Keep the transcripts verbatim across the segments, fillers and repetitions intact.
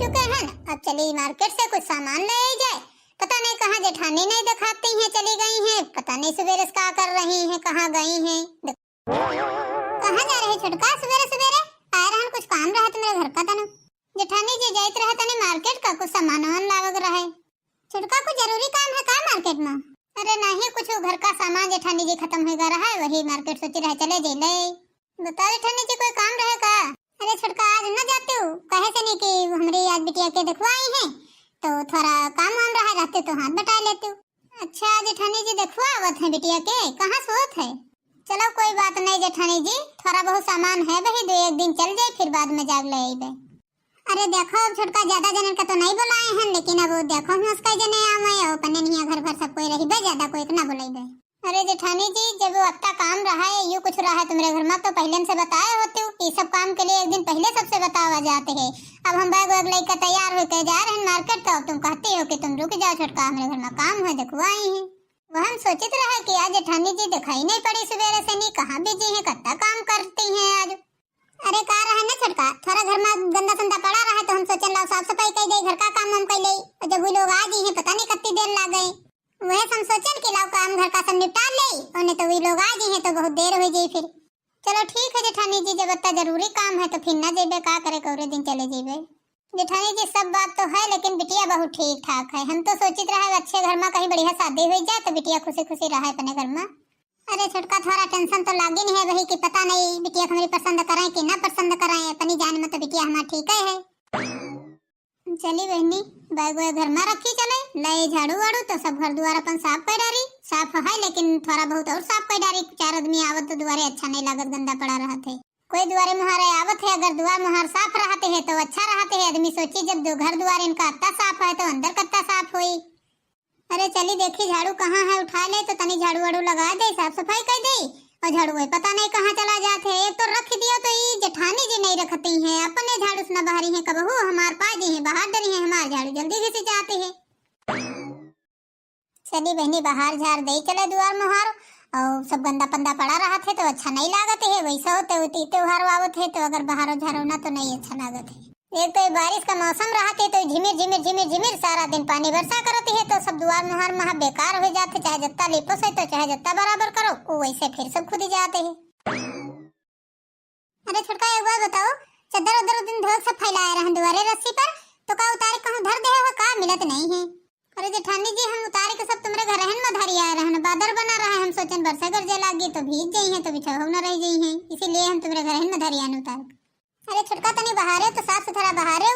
चुके हैं, अब चली market से कुछ सामान ले आई जाए। पता नहीं कहाँ जेठानी नहीं दिखाती हैं, चली गई हैं, पता नहीं सुबेरे से का कर रही हैं, कहाँ गई हैं। कहाँ जा रहे छोटका सुबेरे सुबेरे? आए रहन, कुछ काम रहा तुम्हरे घर का तनु। जेठानी जी जाइत रहे तनी market का, कुछ सामान वामान लावक रहे। छोटका, कुछ जरूरी काम है का market में? अरे नहीं, कुछ घर का सामान जेठानी जी खतम होइगा रहा है, वही market सोची रहे चले जइले। बताओ जेठानी जी, कोई काम रहे का? अरे छोटका, आज न जातू, कहे से नहीं कि हमरी आज बिटिया के देखवाई है, तो थोड़ा काम वाम रहा रहते तो हाथ बटाइ लेतू। अच्छा जेठानी जी, देखवावत है बिटिया के, कहाँ सोत है? चलो कोई बात नहीं जेठानी जी, थोड़ा बहुत सामान है वही, दो एक दिन चल जाए, फिर बाद में जाग ले अइबे। अरे देखो, अब छोटका ज्यादा जनन का तो नहीं बुलाए हैं, लेकिन अब वो देखो, हम उसका जने आवे, और अपने निया घर भर सब कोई रहिबे, ज्यादा कोई के ना बुलाइबे। अरे जेठानी जी, जब वो अत्ता काम रहा है, यू कुछ रहा है तुम्हरे घर में, तो पहले से बताए होते हो। ये सब काम के लिए एक दिन पहले सबसे बतावा जाते है। अब हम bag वैग लेकर तैयार होके जा रहे हैं market, तो अब तुम कहते हो कि तुम रुक जाओ छोटका, हमरे घर में काम है, देखवाई है। वह हम सोचित रहे कि आज जेठानी जी दिखाई नहीं पड़ी सुबेरे से, नहीं कहाँ busy है, कत्ता काम करती हैं आज। अरे का रहे ना छोटका, थोड़ा घर में गंदा संदा पड़ा रहे तो हम सोचन लाओ साफ सफाई कर दे, घर का काम हम कर ले। और जब वो लोग आ गई हैं, पता नहीं कितनी देर लाग गई। वह हम सोचन कि लाओ काम घर का सब निपटा ले, और नहीं तो वो लोग आ गई हैं तो बहुत देर हो जाई फिर। चलो ठीक है जेठानी जी, जब इतना जरूरी काम है तो फिर ना जेबे, का करे, कौरे दिन चले जेबे। जेठानी जी सब बात तो है, लेकिन बिटिया बहुत ठीक ठाक है। हम तो सोचित रहे अच्छे घर में कहीं बढ़िया शादी हो जाए तो बिटिया खुशी खुशी रहे अपने घर में। अरे छोटका, थोड़ा tension तो लागिन है वही कि पता नहीं बिटिया हमरी पसंद करें कि ना पसंद करें, अपनी जान में तो बिटिया हमार ठीक है। चली बहनी, bag वैग घर में रखी चले, लाए झाड़ू वाड़ू तो सब घर दुआर अपन साफ कर डारी। साफ है लेकिन थोड़ा बहुत और साफ कर डारी, चार आदमी आवत तो दुआरे अच्छा नहीं लागत, गंदा पड़ा रहत है। कोई दुआरे मुहारे आवत है, अगर दुआर मुहार साफ रहते है तो अच्छा रहते है, आदमी सोची जब दो घर दुआर इनका अत्ता साफ है तो अंदर कत्ता साफ होई। अरे चली देखी झाड़ू कहाँ है, उठा ले तो तनी झाड़ू वाड़ू लगा दे, साफ सफाई कर दे। और झाड़ू वही पता नहीं कहाँ चला जात है, एक तो रख दियो तो ई जेठानी जी नहीं रखती हैं, अपने झाड़ू से न बहारी हैं, कबहू हमार पा जी हैं, बाहर डरी हैं, हमार झाड़ू जल्दी घिस जाते हैं। चली बहनी बाहर झाड़ दे चले दुआर मुहार, और सब गंदा पंदा पड़ा रहत है तो अच्छा नहीं लागत है, वैसा होते होते त्योहार आवत है तो अगर बाहर झाड़ो ना तो नहीं अच्छा लागत है। एक तो ये बारिश का मौसम रहत है तो झिमिर झिमिर झिमिर झिमिर सारा दिन पानी बरसा करत है तो सब दुआर मुहार महा बेकार हो जात है, चाहे जत्ता लीपो से तो चाहे जत्ता बराबर करो वो वैसे फिर सब खुद जाते हैं। अरे छोटका एक बात बताओ, चद्दर उद्दर उस दिन धोक सब फैलाए रहन दुआरे रस्सी पर, तो का उतारे कहूँ धर दे हो का, मिलत नहीं है। अरे जेठानी जी हम उतारे के सब तुमरे घर रहन में धरी आए रहन, बादर बना रहा है, हम सोचन बरसा गरजे लागी तो भीज जाई है तो बिछाव न रह जाई है, इसीलिए हम तुमरे घर रहन में धरी आए उतारे। अरे छोटका तनी बहारे तो साफ सुथरा बहारे,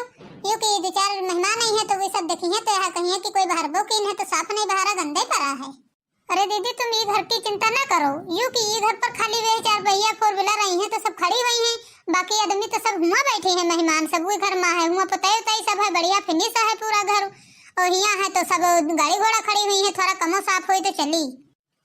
यू कि दो चार मेहमान आई हैं तो वे सब देखी हैं तो यहाँ कही है कि कोई बहारबो कीन है तो साफ नहीं बहारा, गंदे पड़ा है। अरे दीदी तुम ई घर की चिंता ना करो, यू कि ई घर पर खाली वे चार पहिया four wheeler आई हैं तो सब खड़ी हुई हैं, बाकी आदमी तो सब हुआ बैठे हैं, मेहमान सब वही घर में है, हुआ पतई उतई सब है, बढ़िया finish है पूरा घर। और यहाँ है तो सब गाड़ी घोड़ा खड़ी हुई है, थोड़ा कमो साफ होई तो चली।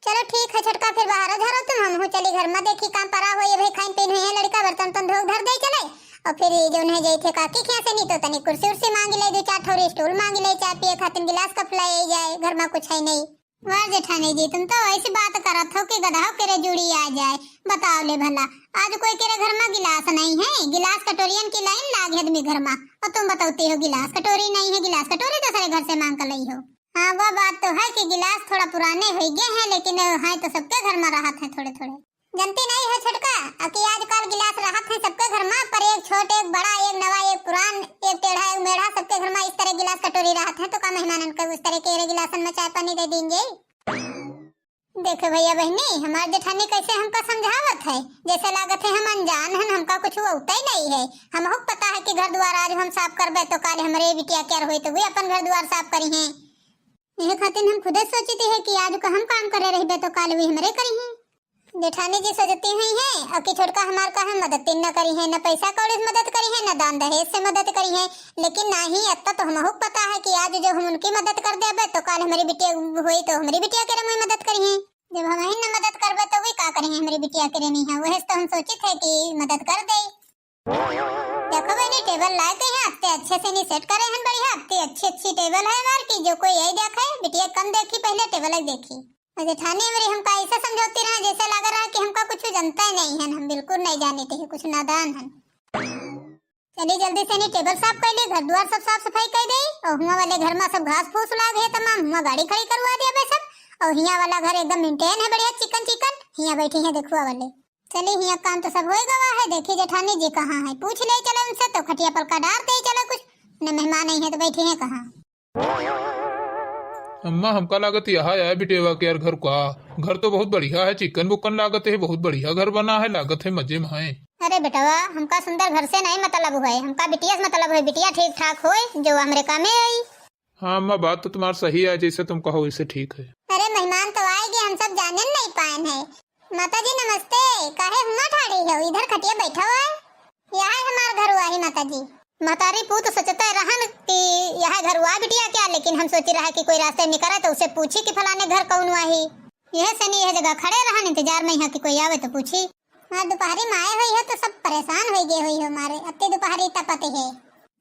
चलो ठीक है छोटका, फिर बाहर झारो तुम, हम हो चली घर में, देखी काम परा हो, ये भाई खाइन पीन हुई है, लड़का बर्तन तन धोक धर दे चले। और फिर ये जो नहीं जाई थे काकी खिया से, नहीं तो तनी कुर्सी उर्सी मांग ले, दो चार ठौरी stool मांग ले, चाय पिए खातिर गिलास कप ले जाए, घर में कुछ है नहीं। वाह जेठानी जी, तुम तो ऐसी बात करत हो कि गदहो के रे जुड़ी आ जाए। बताओ ले भला, आज कोई के रे घर में गिलास नहीं है, गिलास कटोरियन की line लाग है आदमी घर में, और तुम बताते हो गिलास कटोरी नहीं है, गिलास कटोरी दूसरे घर से मांग कर लाई हो। हाँ, वह बात तो है कि गिलास थोड़ा पुराने हो गए हैं, लेकिन है तो सबके घर में रहत है थोड़े थोड़े। जनती नहीं है छोटका, अ कि आजकल गिलास रहत है सबके घर में, पर एक छोट, एक बड़ा, एक नवा, एक पुरान, एक टेढ़ा, एक मेढ़ा, सबके घर में इस तरह गिलास कटोरी रहत है, तो का मेहमानन के उस तरह के रे गिलासन में चाय पानी दे देंगे? देखो भैया बहनी, हमार जेठानी कैसे हमका समझावत है, जैसे लागत है हम अनजान हन, हमका कुछ अउते नहीं है। हमहू के पता है कि घर दुआर आज हम साफ करबे तो काल हमरे बिटिया के होई तो वे अपन घर दुआर साफ करी हैं। यह खातिर हम खुदे सोचते हैं कि आज का हम काम करे रहबे तो काल वे हमरे करी हैं। जेठानी जी सोचती हुई हैं, अ कि छोटका हमार का हम मदद न करी हैं, न पैसा कौड़ी से मदद करी हैं, न दान दहेज से मदद करी हैं, लेकिन ना ही अत्ता तो हमहू के पता है कि आज जो हम उनकी मदद कर देबे तो काल हमारी बिटिया हुई तो हमारी बिटिया के रमुई मदद करी हैं। जब हम ही न मदद करबे तो वे का करी हैं हमारी बिटिया के रे नहीं है, वही से तो हम सोचित है कि मदद कर दे। देखो बहनी, table लाए के हैं, अत्ते अच्छे से नहीं set करे हैं, बढ़िया, अत्ते अच्छी अच्छी table है हमार की, जो कोई यही देखे, बिटिया कम देखी, पहले table देखी। और जेठानी हमारी हमका ऐसा समझौती रहा, जैसे लग रहा कि हमका कुछ जनता ही नहीं है, हम बिल्कुल नहीं जाने थे, कुछ नादान है। चली जल्दी से नी टेबल साफ कर ली, घर दुआर सब साफ सफाई कर दे, और हुआ वाले घर में सब घास फूस लाग है तमाम, हुआ गाड़ी खड़ी करवा दिया बे सब, और हिया वाला घर एकदम मेंटेन है, बढ़िया चिकन चिकन, हिया बैठी है देखुआ वाले। चली, हिया काम तो सब होई गवा है, देखी जेठानी जी कहाँ है, पूछ ले चले उनसे, तो खटिया पर का डार दे चले कुछ, न मेहमान आई है तो बैठी है कहाँ। अम्मा, हमका लागत यहाँ है बिटेवा के यार घर का। घर तो बहुत बढ़िया है, चिकन बुकन लागत है, बहुत बढ़िया घर बना है, लागत है मजे में है। अरे बेटवा, हमका सुंदर घर से नहीं मतलब है, हमका बिटिया से मतलब है, बिटिया ठीक ठाक होए जो हमरे कामे आई। हाँ अम्मा, बात तो तुम्हार सही है, जैसे तुम कहो वैसे ठीक है। अरे मेहमान तो आएगी, हम सब जाने नहीं पाए हैं। माता जी नमस्ते, काहे हुआ ठाड़ी हो, इधर खटिया बैठा हुआ है। यह है हमार घर हुआ ही माता जी। महतारी पूत सोचते रहन कि यह घर हुआ बिटिया क्या, लेकिन हम सोची रहा कि कोई रास्ते निकले तो उसे पूछी कि फलाने घर कौन हुआ ही। यह से नहीं यह जगह खड़े रहन इंतजार में यहाँ कि कोई आवे तो पूछी। मार दोपहरी में आए हुई हो तो सब परेशान हो गए हुई हो मारे, अत्ती दोपहरी तपत है।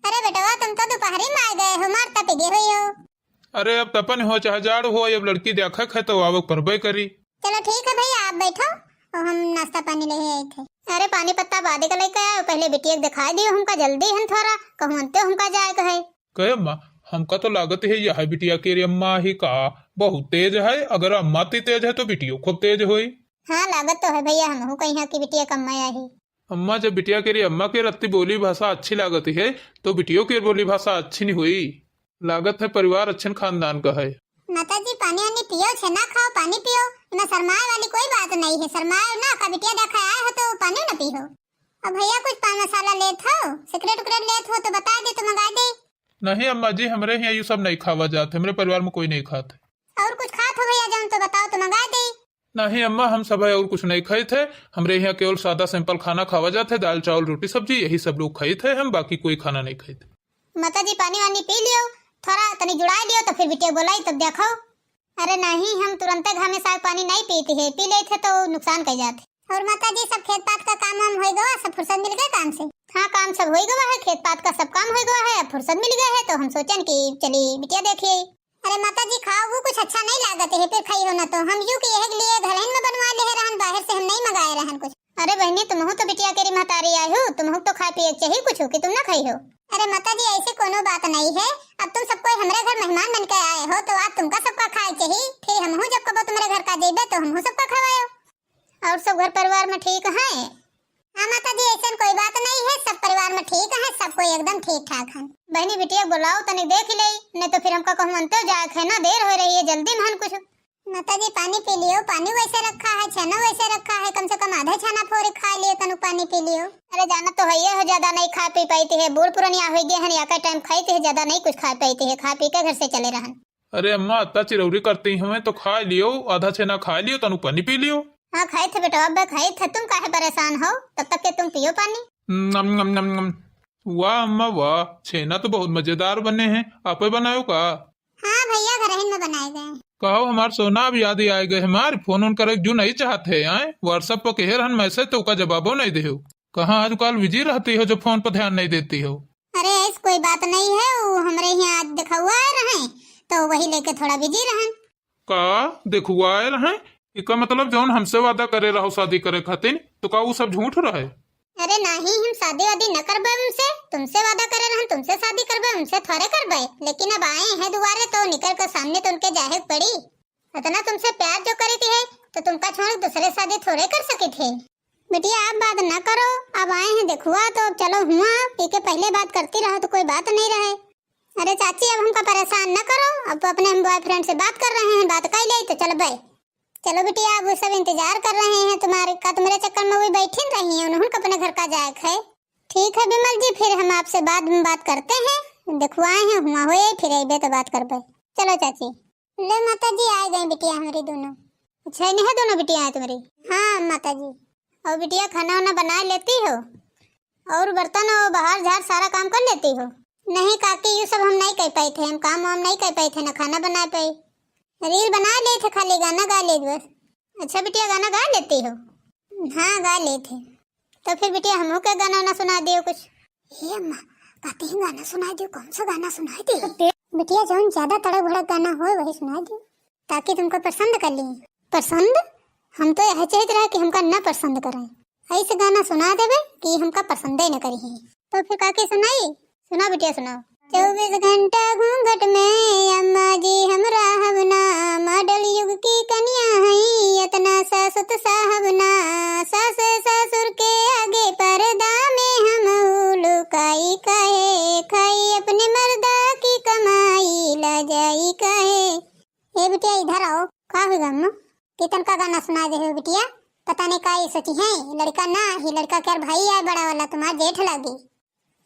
अरे बेटवा, तुम तो दोपहरी में आ गए हो, मार तप गए हुई हो। अरे अब तपन हो चाहे जाड़ हो, अब लड़की देखक है तो आवक परबे करी। चलो ठीक है भैया, आप बैठो और हम नाश्ता पानी ले आए थे। अरे पानी पत्ता बादे का लेके आयो, पहले बिटिया के दिखाई दियो हमका, जल्दी हन थोड़ा, कहूँ अंते हमका जाए के है। कहे अम्मा, हमका तो लागत है यह बिटिया के रे अम्मा ही का, बहुत तेज है। अगर अम्मा ती तेज है तो बिटियो खूब तेज होई। हाँ लागत तो है भैया, हमहू कही है कि बिटिया के अम्मा ही। अम्मा, जब बिटिया के रे अम्मा के रत्ती बोली भाषा अच्छी लागत है, तो बिटियो के बोली भाषा अच्छी नहीं हुई। लागत है परिवार अच्छन खानदान का है। माता जी, पानी वानी पियो, छेना खाओ, पानी पियो। इमा शर्माए वाली कोई बात नहीं है, शर्माए ना, का बिटिया देखा आए हो तो पानी न पी हो। अब भैया कुछ पान मसाला लेत हो, सिगरेट उकरेट लेत हो तो बता दे तो मंगा दे। नहीं अम्मा जी, हमरे यहाँ यू सब नहीं खावा जात, हमरे परिवार में कोई नहीं खात। और कुछ खात हो भैया जौन तो बताओ तो मंगा दे। नहीं अम्मा, हम सब है और कुछ नहीं खाइत है। हमरे यहाँ केवल सादा सिंपल खाना खावा जात है, दाल चावल रोटी सब्जी, यही सब लोग खाइत है हम, बाकी कोई खाना नहीं खाइत। माता जी पानी वानी पी लियो, थोड़ा तनी जुड़ाई लियो तो फिर बिटिया बोलाई तब देखो। अरे नहीं, हम तुरंते घामे साग पानी नहीं पीते है, पी लेते तो नुकसान कर जाते। और माता जी सब खेत पात का काम वाम होई गवा, सब फुर्सत मिल गए काम से? हाँ काम सब होई गवा है, खेत पात का सब काम होई गवा है, अब फुर्सत मिल गया है तो हम सोचन कि चली बिटिया देखिए। अरे माता जी, खाओ, वो कुछ अच्छा नहीं लागत है, फिर खाई हो ना तो। हम यू के यह लिए घर में बनवा ले रहन, बाहर से हम नहीं मंगाए रहन कुछ। अरे बहनी, तुमहू तो बिटिया के री महतारी आए हो, तुमहू तो खाए पिए के चाहिए कुछ कि तुम ना खाई हो। अरे माता जी, ऐसी कोनो बात नहीं है, अब तुम सब कोई हमरे घर मेहमान बन के आए हो तो आज तुमका सबका खाए चाहिए, फिर हमहू जब कबो तुम्हारे घर का जेबे तो हमहू सबका खवायो। और सब घर परिवार में ठीक है? हाँ माता जी, ऐसन कोई बात नहीं है, सब परिवार में ठीक है, सब कोई एकदम ठीक ठाक है। बहनी बिटिया बोलाओ तनी देख ले, नहीं तो फिर हमका कहूँ अंतो जाए है ना, देर हो रही है, जल्दी महन कुछ। माता जी पानी पी लियो, पानी वैसे रखा है, छेना वैसे रखा है, कम से कम आधा छेना फोड़ खा लियो, तनु पानी पी लियो। अरे जाना तो है ये हो, ज्यादा नहीं खा पी पाई है, बूढ़ पुरनिया हो गए हैं, या का टाइम खाई है, ज्यादा नहीं कुछ खा पाई है, खा पी के घर से चले रहन। अरे अम्मा, अत्ता चिरौरी करती हमें तो खा लियो, आधा छेना खा लियो, तनु पानी पी लियो। हाँ खाई थे बेटा, अब खाई थे, तुम काहे परेशान हो, तब तक के तुम पियो पानी। नम नम नम नम। वाह अम्मा वाह, छेना तो बहुत मजेदार बने हैं, आपे बनायो का? हाँ भैया, घरहिन में बनाए गए। कहो हमार सोना, अब याद ही आए गए हमार, फोन उन करे जो नहीं चाहते हैं, आए WhatsApp पर कहे रहन मैसेज तो का जवाबो नहीं दे हो। कहाँ आजकल बिजी रहती हो जो फोन पर ध्यान नहीं देती हो? अरे ऐस कोई बात नहीं है, वो हमरे यहाँ आज देखुआ आए रहे तो वही लेके थोड़ा बिजी रहन। का देखुआ आए रहे? इका मतलब जौन हमसे वादा करे रहो शादी करे खातिर, तो का वो सब झूठ रहे? अरे नहीं, हम शादी वादी न करबे उनसे, तुमसे वादा करे रहन, तुमसे शादी करबे, उनसे थोड़े करबे। लेकिन अब आए हैं दुआरे तो निकर के सामने तो उनके जाहे के पड़ी। इतना तुमसे प्यार जो करी थी है तो तुमका छोड़ दूसरे शादी थोड़े कर सकी थे। बिटिया आप बात न करो, अब आए हैं देखुआ तो अब चलो हुआ, पी के पहले बात करती रहो तो कोई बात नहीं रहे। अरे चाची अब हमका परेशान न करो, अब अपने हम बॉयफ्रेंड से बात कर रहे हैं, बात कर ले तो चलबे। चलो बिटिया, अब वो सब इंतजार कर रहे हैं तुम्हारे का, तुम्हारे चक्कर में वो बैठी रही हैं, उन्होंने अपने घर का जाए है। ठीक है विमल जी, फिर हम आपसे बाद में बात करते हैं, देखुआए हैं हुआ होए, फिर अबे तो बात करबे। चलो चाची। ले माता जी, आ गए बिटिया हमारी दोनों। अच्छा, इन्हें दोनों बिटिया हैं तुम्हारी? हाँ माता जी। और बिटिया खाना वाना बना लेती हो? और बर्तन और बाहर झाड़ सारा काम कर लेती हो? नहीं काकी, यू सब हम नहीं कर पाए थे, हम काम वाम नहीं कर पाए थे, ना खाना बना पाए। रील बना ले थे, खाली गाना गा ले बस। अच्छा बिटिया, गाना गा लेती हो? हाँ गा ले थे। तो फिर बिटिया हमहू के गाना ना सुना दियो कुछ। हे अम्मा, कहती ही गाना सुना दियो, कौन सा गाना सुनाई दे? बिटिया जौन ज्यादा तड़क भड़क गाना होए वही सुना दियो। ताकि तुमको पसंद कर ली। पसंद? हम तो यह चाहत रहे कि हमका ना पसंद करें। ऐसे गाना सुना देबे कि हमका पसंदे न करी। तो फिर काकी सुनाई? सुनाओ बिटिया, सुनाओ। चउबीस घंटा घूंघट में अम्मा जी हम रहब ना, मॉडल युग की कनिया हई, इतना सासुत साहब ना, सास ससुर के आगे पर्दा में हम लुकाई काहे, खाई अपने मर्दा की कमाई, ला जाई काहे। ए बिटिया, इधर आओ। का हो गम्मा? कितन का गाना सुना दे हो बिटिया? पता नहीं का ये सोची है, लड़का ना ही, लड़का के यार भाई आए बड़ा वाला, तुम्हार जेठ लागी।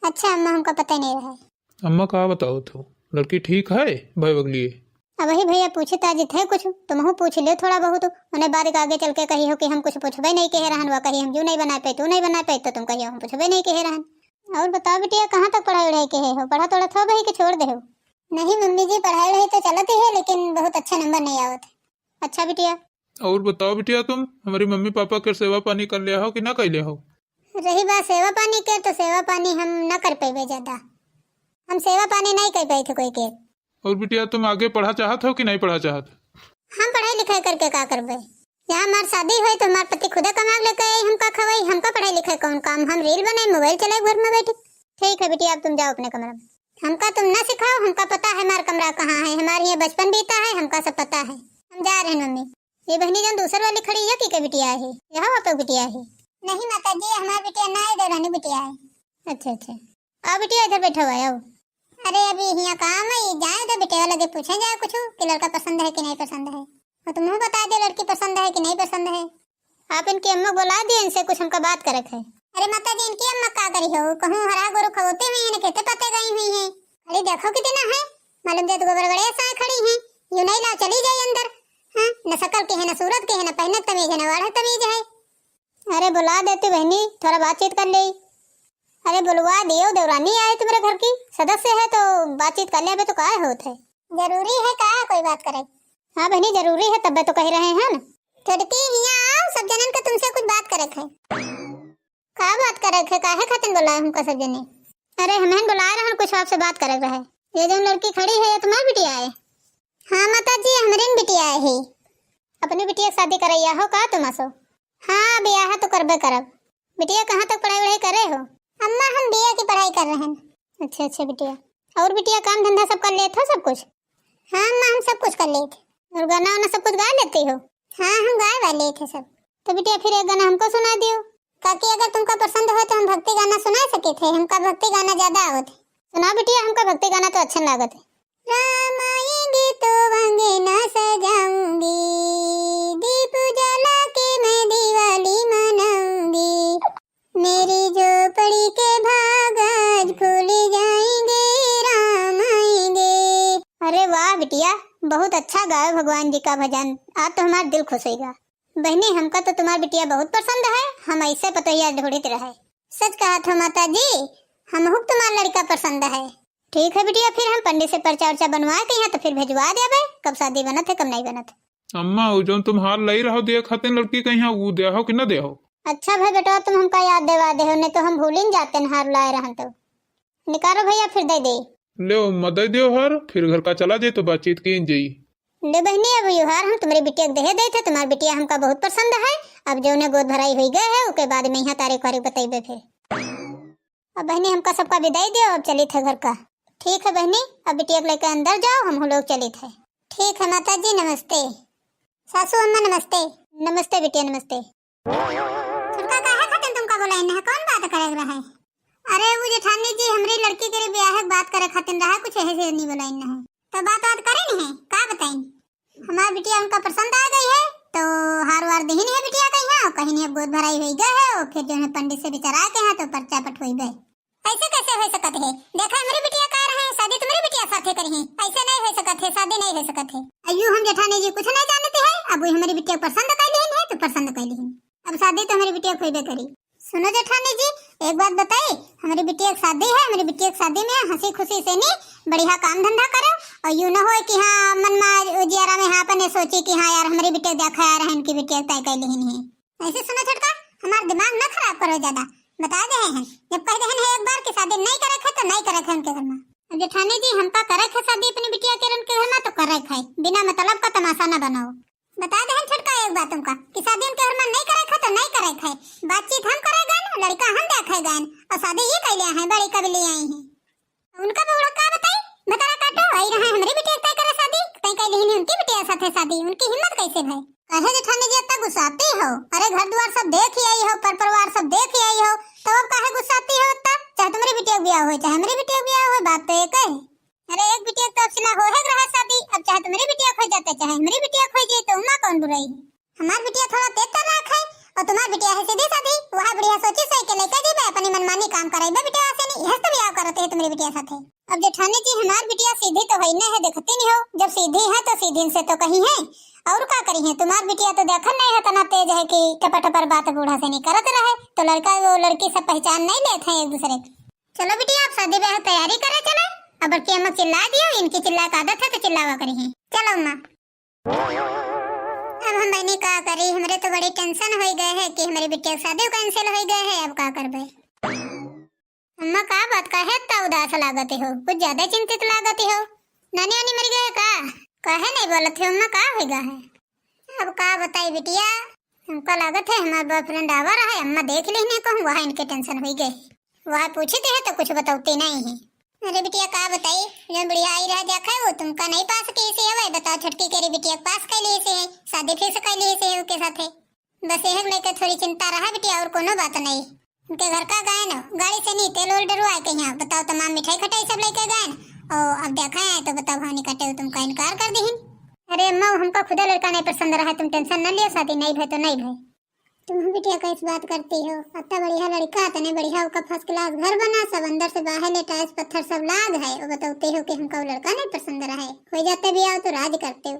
अच्छा अम्मा, हमका पता नहीं रहे। अम्मा का बताओ तो, लड़की ठीक है भाई बगलिए? अब वही भैया पूछे ताजित है कुछ, तुमहू पूछ ले थोड़ा बहुत, उन्हें बाद के आगे चल के कही हो कि हम कुछ पूछबे नहीं कहे रहन, वह कही हम यू नहीं बना पाए, तू नहीं बना पाए, तो तुम कहियो हम पूछबे नहीं कहे रहन। और बताओ बिटिया, कहाँ तक पढ़ाई वढ़ाई के है हो? पढ़ा तोड़ा थो भाई के छोड़ दे हो? नहीं मम्मी जी, पढ़ाई वढ़ाई तो चलत ही है, लेकिन बहुत अच्छा नंबर नहीं आवत है। अच्छा बिटिया। और बताओ बिटिया, तुम हमारी मम्मी पापा के सेवा पानी कर लिया हो कि ना कर लिया हो? रही बात सेवा पानी के, तो सेवा पानी हम ना कर पाइबे ज्यादा, हम सेवा पानी नहीं कर पाए थे कोई के। और बिटिया, तुम आगे पढ़ा चाहत हो कि नहीं पढ़ा चाहत? हम पढ़ाई लिखाई करके का करबे? यहाँ हमार शादी होई तो हमार पति खुदे कमा के लेके आई, हमका खवाई, हमका पढ़ाई लिखाई कौन काम? हम रील बनाई, मोबाइल चलाई घर में बैठी। ठीक है बिटिया, अब तुम जाओ अपने कमरा में। हमका तुम ना सिखाओ, हमका पता है हमार कमरा कहाँ है, हमार यहाँ बचपन बीता है, हमका सब पता है। हम जा रहे हैं मम्मी। ये बहनी जौन दूसर वाली खड़ी है, की के बिटिया है? यह आप बिटिया है? नहीं माता जी, हमार बिटिया ना है, देवरानी बिटिया है। अच्छा अच्छा, आओ बिटिया, इधर बैठा हुआ है, आओ। अरे अभी हियाँ काम है, जाए दो बिटिया लगे, पूछे जाए कुछ कि लड़का पसंद है कि नहीं पसंद है, और तुम बता दे लड़की पसंद है कि नहीं पसंद है। आप इनकी अम्मा को बुला दिए, इनसे कुछ हमका बात करे है। अरे माता जी, इनकी अम्मा का करी हो, कहूँ हरा गोरू खवोती हुई है, खेते पत्ते गई हुई है। अरे देखो कितना है, मालूम जाए तो गोबर गड़े साए खड़ी हैं, यूँ नहीं लाओ चली जाए अंदर। हाँ, न शकल के है, न सूरत के है, न पहने तमीज है, न वाढ़े तमीज है। अरे बुला देती बहनी, थोड़ा बातचीत कर ले। अरे बुलवा दियो, देवरानी आए तुम्हारे घर की, सदस्य है तो बातचीत कर ले, अबे तो का होत है? जरूरी है का कोई बात करे? हाँ बहनी, जरूरी है, तब्बे तो कह रहे हैं ना। छोटकी, हियाँ आओ, सब जनन के तुमसे कुछ बात करे है। का बात करे है? काहे खातिर बुलाए हमका सब जने? अरे हमहन बुलाए रहन, कुछ आपसे बात करे रहे। ये जौन लड़की खड़ी है, ये तुम्हार बिटिया है? हाँ माता जी, हमरे न बिटिया है। अपनी बिटिया के शादी करैया हो का तुम असो? हाँ, बियाह तो करबे करब। बिटिया कहाँ तक पढ़ाई वढ़ाई करे हो? अम्मा, हम बीए की पढ़ाई कर रहे हैं। अच्छा अच्छा बिटिया, और बिटिया काम धंधा सब कर लेत हो सब कुछ? हाँ अम्मा, हम सब कुछ कर लेत। और गाना वाना सब कुछ गा लेती हो? हाँ, हम गाए वाले थे सब। तो बिटिया फिर एक गाना हमको सुना दियो। काकी, अगर तुमका पसंद हो तो हम भक्ति गाना सुना सके थे, हमका भक्ति गाना ज्यादा आवत है। सुनाओ बिटिया, हमका भक्ति गाना तो अच्छा लागत है। राम आएंगे तो अंगना सजाऊंगी, दीप जला के मैं दिवाली मनाऊंगी। मेरी झोपड़ी के भाग आज खुल जाएंगे, राम आएंगे। अरे वाह बिटिया, बहुत अच्छा गायो भगवान जी का भजन। आज तो हमार दिल खुश होइगा। बहनी, हमका तो तुम्हार बिटिया बहुत पसंद है, हम ऐसे पतोहिया ढूंढित रहे। सच कहत हो माता जी, हमहू के तुम्हार लड़का पसंद है। ठीक है बिटिया, फिर हम पंडित से पर्चा उर्चा बनवा के यहाँ तो फिर भेजवा देबे, कब शादी बनत है, कब नहीं बनत है। अम्मा, वो जौन तुम हार लाई रहो दिए खातिर लड़की के यहाँ, वो दिया हो कि ना दिया हो? अच्छा भाई बेटवा, तुम हमका याद देवा दे हो, नहीं तो हम भूलिन जाते न हार लाए रहन तो। निकालो भैया, फिर दे दे। ले अम्मा, दे दियो हार, फिर घर का चला जाए तो बातचीत की जाई। ले बहनी, अब यो हार हम तुम्हारी बिटिया के दे दे थे, तुम्हारी बिटिया हमका बहुत पसंद है। अब जौने गोद भराई हुई गए है, ओके बाद में यहाँ तारीख वारीख बतैबे फिर। अब बहनी, हमका सबका विदाई दियो, अब चलित है घर का। ठीक है बहनी, अब बिटिया के लेके अंदर जाओ, हम लोग चलित है। ठीक है माता जी, नमस्ते। सासू अम्मा नमस्ते। नमस्ते बिटिया, नमस्ते। छोटका, काहे खातिर तुमका बुलाइन है? कौन बात करे के रहे? अरे वो जेठानी जी, हमरी लड़की के ब्याह के बात करे खातिर रहा, कुछ यही से नहीं बुलाइन है। तो बात बात करेन है, का बताइन? हमार बिटिया उनका पसंद आ गई है, तो हार वार दिहिन है बिटिया के यहाँ, कहिन है गोद भराई हुई गए है, वो फिर जौने पंडित से बिचारा के यहाँ तो पर्चा पठवाइबे। ऐसे कैसे हो सकत है? देखा हमरी बिटिया का रहे, शादी तुम्हारी बिटिया साथे करी है, ऐसे नहीं हो सकत है, शादी नहीं हो सकत है। अयू हम जेठानी जी कुछ नहीं जानते है, अब वो हमारी बिटिया पसंद कर लिहिन है तो पसंद कर लिहिन, अब शादी तो हमारी बिटिया खोइबे करी। सुनो जेठानी जी, एक बात बताई, हमारी बिटिया की शादी है, हमारी बिटिया की शादी में हंसी खुशी से नहीं बढ़िया काम धंधा करो, और यू न हो कि हाँ मन में उजियारा में हाँ अपने सोची कि हाँ यार हमारी बिटिया देखा यार है इनकी बिटिया तय कर लिहिन है। ऐसे सुनो छोटका, हमार दिमाग ना खराब करो ज्यादा। बता दे हैं, जब कह दे हैं एक बार कि शादी नहीं करे है तो नहीं करे है उनके घर में। अब जेठानी जी, हमका करे है शादी अपनी बिटिया के उनके घर में तो करे है, बिना मतलब का तमाशा ना बनाओ। बता देहन छोटका एक बात तुमका कि शादी उनके घर में नहीं करे क है तो नहीं करे क है। बातचीत हम करे गए, लड़का हम देखे गए, और शादी ये कैले हैं, बड़ी कबीले आई हैं। उनका बउड़ा का बताई, भतारा काटो, आई रहे हमरी बिटिया तय करे शादी, तय कैली ही उनकी बिटिया साथे शादी, उनकी हिम्मत कैसे भई? काहे जेठानी जी इतना गुस्साती हो? अरे घर दुआर सब देख ही आई हो, पर परिवार सब देख ही आई हो, तो अब काहे गुस्साती हो इतना? चाहे तुम्हरी बिटिया क ब्याह होए, चाहे हमरी बिटिया क ब्याह होए, बात तो एक है। अरे एक बिटिया तो अब सिला हो है रहा शादी, अब चाहे तुम्हरी बिटिया क हो जाते, चाहे हमरी बिटिया क हो जाए, तो उमा कौन बुराई है? हमार बिटिया थोड़ा तेज तर्राक है, और तुम्हार बिटिया है सीधी सादी। वह बुढ़िया सोची सोच के लेके जीबे, अपनी मनमानी काम कराइबे बिटिया से नहीं, यह तो ब्याह करते है तुम्हरी बिटिया साथे। अब जेठानी जी, हमार बिटिया सीधी तो है नहीं है, देखती नहीं हो, जब सीधी है तो सीधी से तो कही है, और का करी है? तुम्हार बिटिया तो देखन नहीं है, इतना तेज है कि टपर टपर बात बूढ़ा से नहीं करत रहे, तो लड़का वो लड़की सब पहचान नहीं लेते हैं एक दूसरे की। चलो बिटिया, आप शादी ब्याह की तैयारी करे चले। अब बड़की अम्मा चिल्ला दियो, इनकी चिल्ला की आदत है तो चिल्लावा करी है। चलो अम्मा। अब हम बहनी का करी, हमरे तो बड़ी tension होई गए है कि हमरे बिटिया क शादी cancel होई गए है, अब का करबे? अम्मा का बात, काहे इतना उदास लागत हो? कुछ ज्यादा चिंतित लागत हो। नानी वानी मर गए का? काहे नहीं बोलत हो अम्मा, का होई गए है? अब का बताई बिटिया, हमका लागत है हमार boyfriend आवा रहा है, अम्मा देख लिहिन है कहूँ, वह इनके tension होई गए। वह पूछित है तो कुछ बतौती नहीं है। अरे बिटिया का बताई, जो बुढ़िया आई रहा देखे वो तुमका नहीं पास की से हवे, बताओ छोटकी केरी बिटिया क पास कैली से है, शादी fix कैली से है ओके साथे। बस यह लेके थोड़ी चिंता रहा बिटिया, और कोनो बात नहीं। उनके घर का गए न, गाड़ी से नहीं तेल ओल डरवाए के यहाँ, बताओ तमाम मिठाई खटाई सब लेके गए न, और अब देखा है तो बताओ भाव नहीं काटे तुमका इनकार कर दीहिन। अरे अम्मा, हमका खुदा लड़का नहीं पसंद रहा, तुम tension न लियो, शादी नहीं भय तो नहीं भय। तुम बिटिया कैसे बात करती हो? अत्ता बढ़िया लड़का, तने बढ़िया ओका first class घर बना, सब अंदर से बाहर ले tiles पत्थर सब लाग है। वो बतौते हो कि हमका वो लड़का नहीं पसंद रहे, हो जाते ब्याह तो राज करते हो।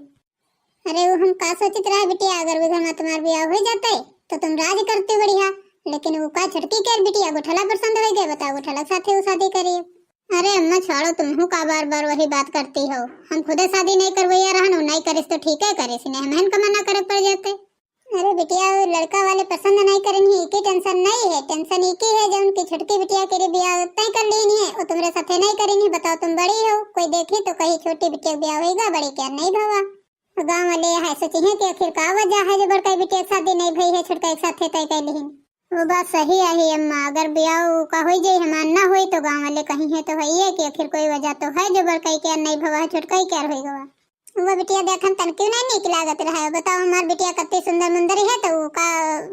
अरे वो हम का सोचित रहे बिटिया, अगर वो घर में तुम्हार ब्याह हो जाते तो तुम राज करते बढ़िया, लेकिन वो का छोटकी केर बिटिया गोठला पसंद हो गए, बताओ गोठला के साथे वो शादी करिए। अरे अम्मा छोड़ो, तुम का बार बार वही बात करती हो, हम खुदे शादी नहीं करवैया रहन, वो नहीं करिस तो ठीक है करिस, नहीं हमहन का मना करे पड़ जाते। अरे बिटिया, वो लड़का वाले पसंद नहीं करेन ही, इकी tension नहीं है, tension इकी है जो उनकी छोटकी बिटिया के ब्याह तय कर लीन है, वो तुम्हरे साथे नहीं करेन ही। बताओ तुम बड़ी हो, कोई देखी तो कही छोटी बिटिया क ब्याह होइगा, बड़ी केर नहीं भवा। गाँव वाले यह सोची है कि आखिर का वजह है जो बड़का बिटिया क शादी नहीं भई है, छोटका एक साथे तय कर लीन। वो बात सही है अम्मा, अगर ब्याह का होई जाई, हमार ना होई तो गाँव वाले कही है तो है ये कि आखिर कोई वजह तो है जो बड़का केर नहीं भवा है, छोटका केर होई गवा। वो बिटिया देखन तन क्यों नहीं नीक लागत रहे? बताओ, हमार बिटिया कत्ती सुंदर मुंदर है, तो वो का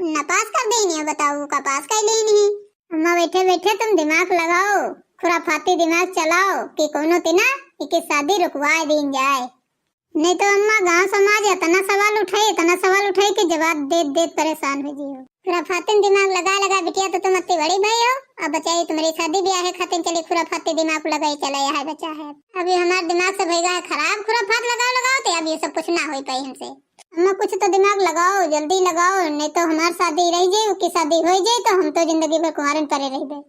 ना पास कर देनी है? बताओ, वो का पास कर लेनी है? अम्मा, बैठे बैठे तुम दिमाग लगाओ, खुराफाती दिमाग चलाओ कि कोनो तिना इके शादी रुकवा दीन जाए। नहीं तो अम्मा, गांव समाज इतना सवाल उठाई, इतना सवाल उठाई कि जवाब देत देत परेशान हो जियो। खुराफातिन दिमाग लगा लगा बिटिया, तो तुम अत्ती बड़ी भई हो, अब बचाई तुम्हारी शादी ब्याह है खातिर चली खुराफाती दिमाग लगाई चला, यह बचा है। अब ये हमार दिमाग सब होइगा है खराब, खुराफात लगाओ लगाओ तो अब ये सब कुछ ना होई पाई हमसे। अम्मा कुछ तो दिमाग लगाओ, जल्दी लगाओ, नहीं तो हमार शादी रह जाई, उकी शादी हो जाई तो हम तो जिंदगी भर कुंवारन परे रहबे।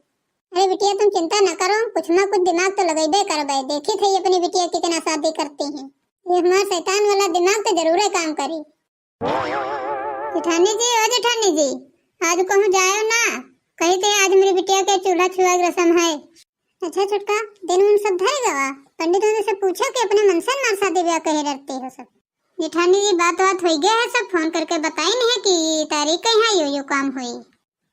अरे बिटिया तुम चिंता न करो, कुछ ना कुछ दिमाग तो लगेबे करबे। देखी थी अपनी बिटिया कितना शादी करती हैं, ये हमार शैतान वाला दिमाग तो जरूर काम करी। जेठानी जी, ओ जेठानी जी, आज कहूँ जायो ना, कही थे आज मेरी बिटिया के चूल्हा छुआ के रसम है। अच्छा छोटका, दिन उन सब धर गवा, पंडित उनसे पूछो कि अपने मन से मार शादी ब्याह कहे रहते हो सब। जेठानी जी, बात बात हो गया है, सब फोन करके बताई नहीं है कि तारीख के यहाँ यो यो काम हुई।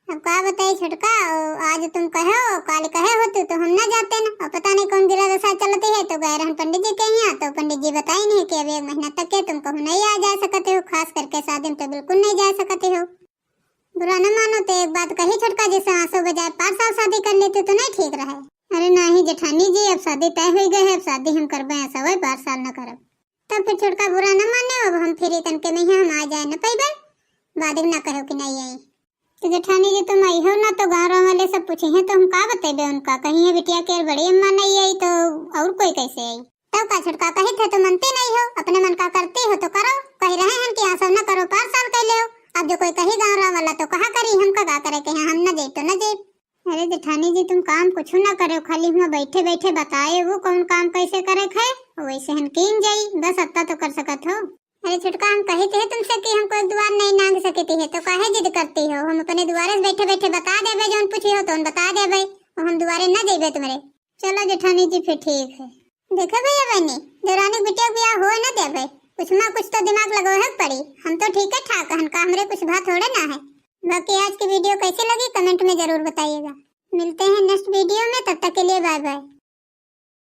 अब का बताई छोटका, ओ, आज तुम कहो, काल कहे हो तू तो हम ना जाते ना। अब पता नहीं कौन गिरा दशा चलती है, तो गए रहन पंडित जी के यहाँ, तो पंडित जी बताई नहीं कि अब एक महीना तक के तुम कहूँ नहीं आ जा सकते हो, खास करके शादी में तो बिल्कुल नहीं जा सकते हो। बुरा न मानो तो एक बात कही छोटका, जैसे आंसू बजाए पाँच साल शादी कर लेते तो नहीं ठीक रहे। अरे नहीं जेठानी जी, अब शादी तय हो गई है, अब शादी हम करबे, ऐसा वही पाँच साल न करब। तब फिर छोटका बुरा न माने, अब हम फिर तनके में ही हम आ जाए न पैबे, बाद में ना कहो कि नहीं आई। तो जेठानी जी तुम आई हो ना, तो गाँव वाले सब पूछे हैं तो हम का बतेबे उनका, कही है बिटिया के बड़ी अम्मा नहीं आई तो और कोई कैसे आई? तब का छोटका कही थे तो मनते नहीं हो, अपने मन का करते हो तो करो, कह रहे हैं कि यहाँ सब न करो, पाँच साल कह ले हो। अब जो कोई कही गाँव वाला तो कहा करी, हम का, का करे के यहाँ हम न जाइब तो न जाइब। अरे जेठानी जी तुम काम कुछ ना करो, खाली हुआ बैठे बैठे बताए वो कौन काम कैसे करे खे, वैसे हम कीन जाई, बस अत्ता तो कर सकत हो। अरे छोटका, हम कही थे तुमसे कि हम कोई दुआर नहीं नांग सकती है, तो काहे जिद करती हो? हम अपने दुआरे से बैठे बैठे बता देबे, जौन पूछी हो तो बता देबे, और हम दुआरे ना जेबे तुम्हारे। चलो जेठानी जी, फिर ठीक है। देखे भैया बहनी, देवरानी बिटिया के ब्याह होए ना देबे, कुछ ना कुछ तो दिमाग लगावे के पड़ी। हम तो ठीक है ठाक हन का, हमरे कुछ भा थोड़े ना है। बाकी आज की वीडियो कैसी लगी, कमेंट में जरूर बताइएगा। मिलते हैं नेक्स्ट वीडियो में, तब तक के लिए बाय बाय।